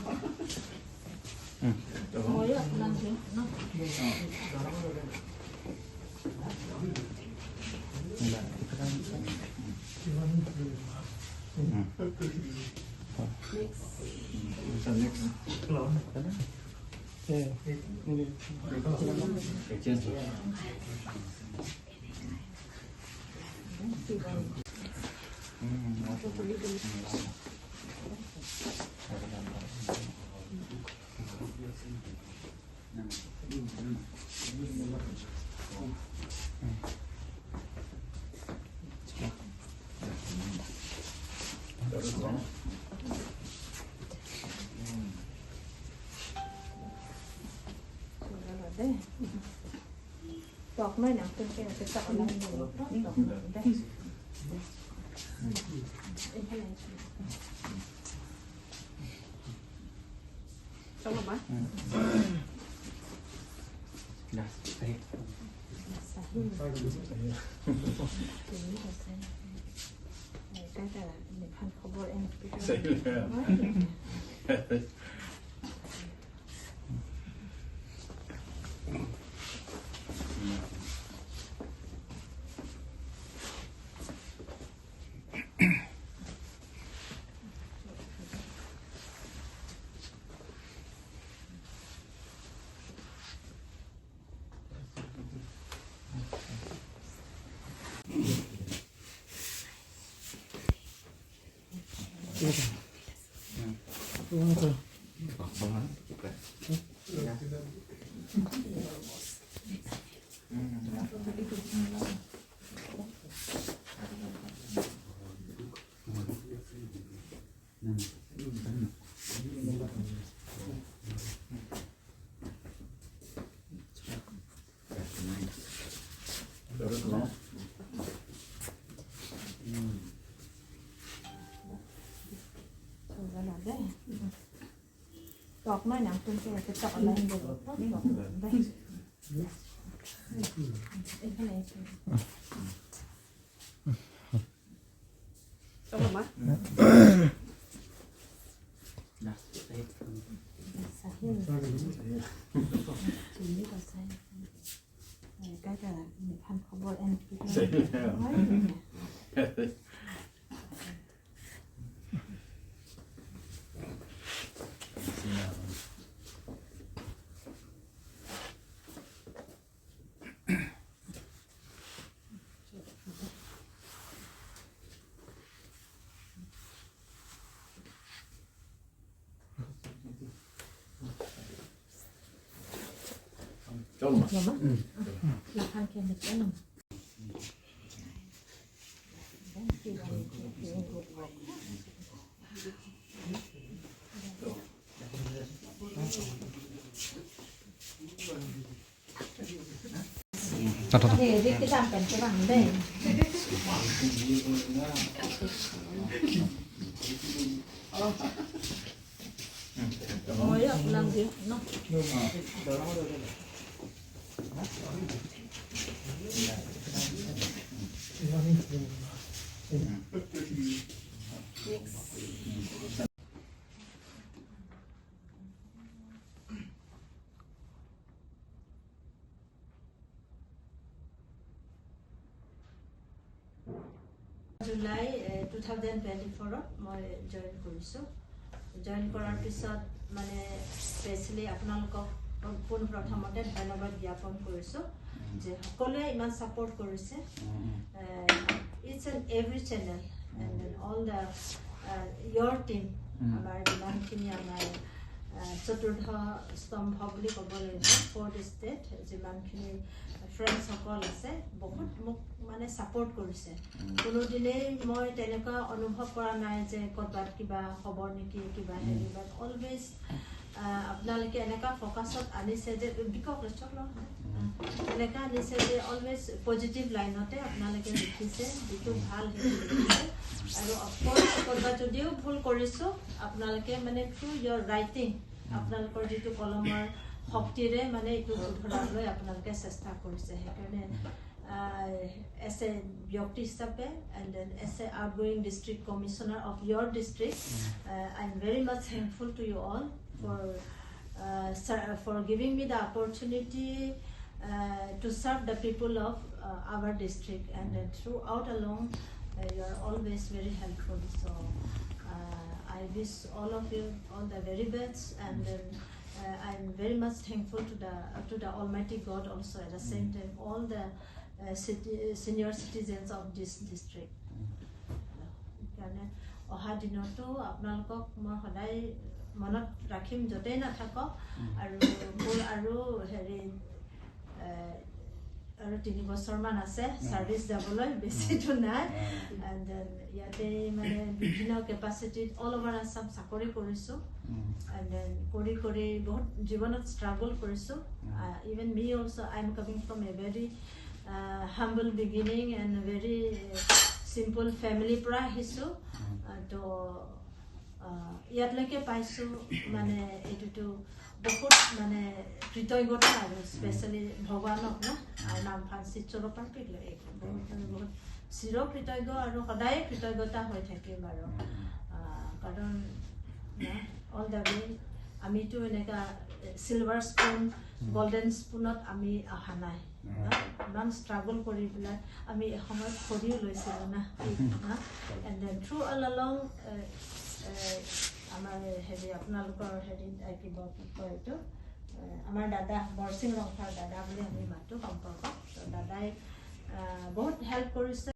ময়ো আপোনাক দিওঁ ন। July 2024 মই জইন কৰিছোঁ। জইন কৰাৰ পিছত মানে স্পেচিয়েলি আপোনালোকক পোনপ্ৰথমতে ধন্যবাদ জ্ঞাপন কৰিছোঁ যে সকলোৱে ইমান ছাপৰ্ট কৰিছে। Each and every channel and then all the your team, আমাৰ যিমানখিনি আমাৰ চতুৰ্থ স্তম্ভ বুলি ক'ব লাগিব, ফ'ৰ্থ ষ্টেট যিমানখিনি ফ্ৰেণ্ডছসকল আছে, বহুত মোক মানে ছাপৰ্ট কৰিছে। কোনোদিনেই মই তেনেকুৱা অনুভৱ কৰা নাই যে ক'ৰবাত কিবা হ'ব নেকি, কিবা হেৰি, বাট অলৱেজ আপোনালোকে এনেকুৱা ফ'কাছত আনিছে যে এনেকুৱা আনিছে যে অলৱেজ পজিটিভ লাইনতে আপোনালোকে লিখিছে, যিটো ভাল সেইটো লিখিছে। আৰু অফক'ৰ্চ ক'ৰবাত যদিও ভুল কৰিছোঁ, আপোনালোকে মানে থ্ৰু ইয়ৰ ৰাইটিং, আপোনালোকৰ যিটো কলমৰ শক্তিৰে মানে এইটো শুধৰাবলৈ আপোনালোকে চেষ্টা কৰিছে। সেইকাৰণে এজ এ ব্যক্তি হিচাপে and then as a outgoing district commissioner of your district, I am very much thankful to you all for giving me the opportunity to serve the people of our district, and then throughout along you are always very helpful. So I wish all of you all the very best, and then I'm very much thankful to the Almighty God also, at the same time all the senior citizens of this district. সেইকাৰণে অহা দিনতো আপোনালোকক মই সদায় মনত ৰাখিম য'তেই নাথাকক। আৰু মোৰ আৰু হেৰি আৰু 3 বছৰমান আছে ছাৰ্ভিচ যাবলৈ, বেছিতো নাই। এণ্ড then ইয়াতে মানে বিভিন্ন কেপাচিটিত অল অভাৰ আছাম চাকৰি কৰিছোঁ। এণ্ড then কৰি কৰি বহুত জীৱনত ষ্ট্ৰাগল কৰিছোঁ। Even me also, I am coming from a very humble beginning and very simple ফেমিলিৰ পৰা আহিছোঁ। তো ইয়াতলৈকে পাইছোঁ মানে এইটোতো বহুত মানে কৃতজ্ঞতা আৰু স্পেচিয়েলি ভগৱানক ন আৰু নাম ফাঞ্চি বহুত মানে বহুত চিৰ কৃতজ্ঞ আৰু সদায় কৃতজ্ঞতা হৈ থাকিম। আৰু কাৰণ অল the ৱে আমিতো এনেকুৱা চিলভাৰ স্পুন, গল্ডেন স্পুনত আমি অহা নাই ন? ইমান ষ্ট্ৰাগল কৰি পেলাই আমি এসময়ত খৰিও লৈছিলোঁ না। And then through all along আমাৰ হেৰি আপোনালোকৰ হেৰি কিবা কি কয় এইটো আমাৰ দাদা বৰচিং ৰংফাৰ, দাদা বুলি আমি মাতোঁ সম্পৰ্ক, দাদাই বহুত হেল্প কৰিছে।